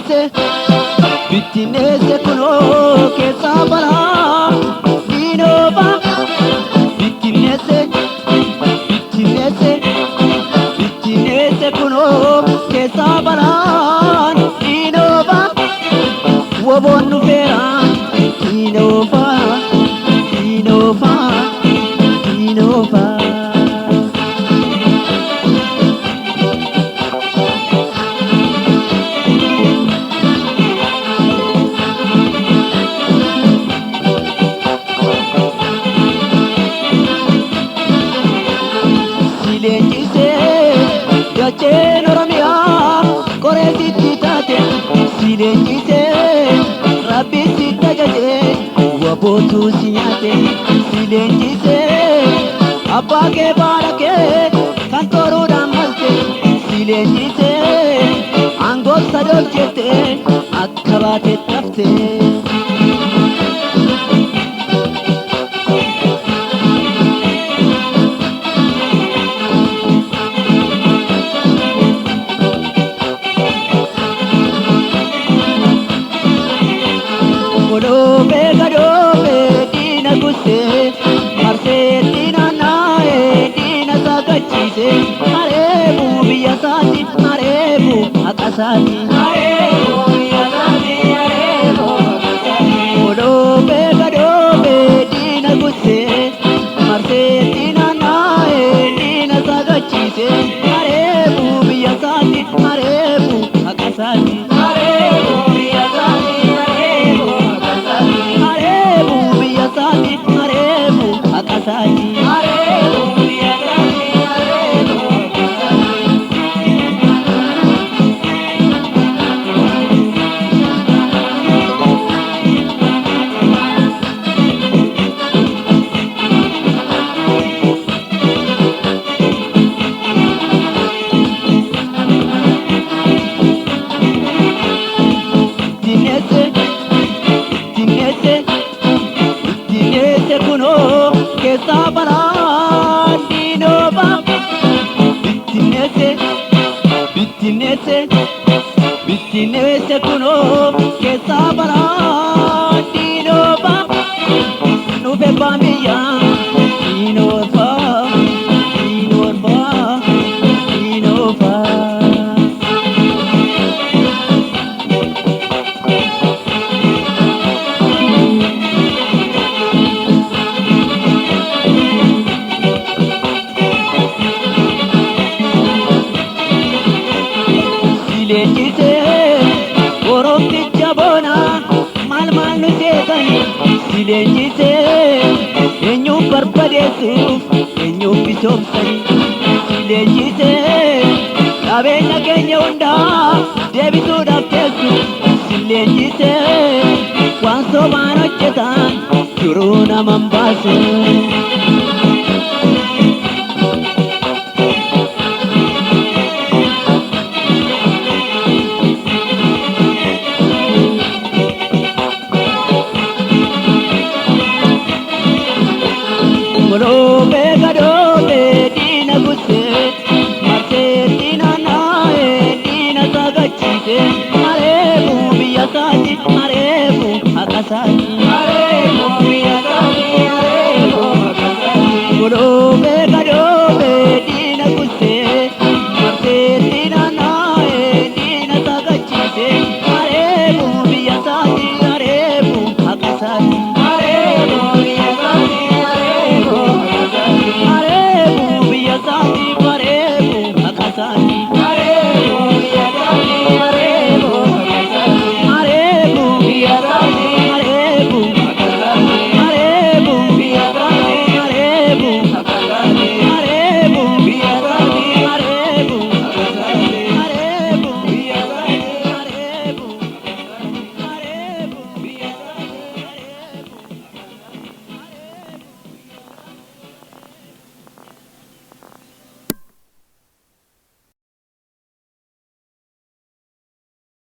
Bittinneesse, bittinneesse kunoo keessaa balaa diinoofa. Bittinneesse, bittinneesse, bittinneesse kunoo keessaa balaan diinoofa. Woboon dhufeera diinoofa, diinoofa, diinoofa. Si leenjisee dacheen Oromiyaa qoree sitti taate, si leenjisee rabbi sitti ajajee wabootu si nyaate, si leenjisee abbaa kee baala kee kan toruudhaan malte, si leenjisee aangoo sadoof jettee akka baate tafte. Godhoofee gadhoofee diina gussee marseetti naanna'ee diina saakachiise areebuu biyya isaati areebuu haqa isaati. Godhoofee gadhoofee diina gussee marseetti naanna'ee diina saakachiise areebuu biyya isaati areebuu haqa isaati. Areebuu biyya isaati areebuu haqa isaati. Bittinneesse, bittinneesse, bittinneesse kunoo keessaa balaan diinoofa. Bittinneesse, bittinneesse, bittinneesse kunoo keessaa balaan diinoofa. Nuuf ebbaan biyyaa diinoofa, diinoofa, diinoofa. Si leenjisee oromticha boonaa maal maal nu seetani, si leenjisee eenyuun barbadeessuuf eenyuun bisoomsani, si leenjisee qabeenya keenya hundaa deebisuudhaaf teessu, si leenjisee waan sobaan hojjetan duruu naman baasu.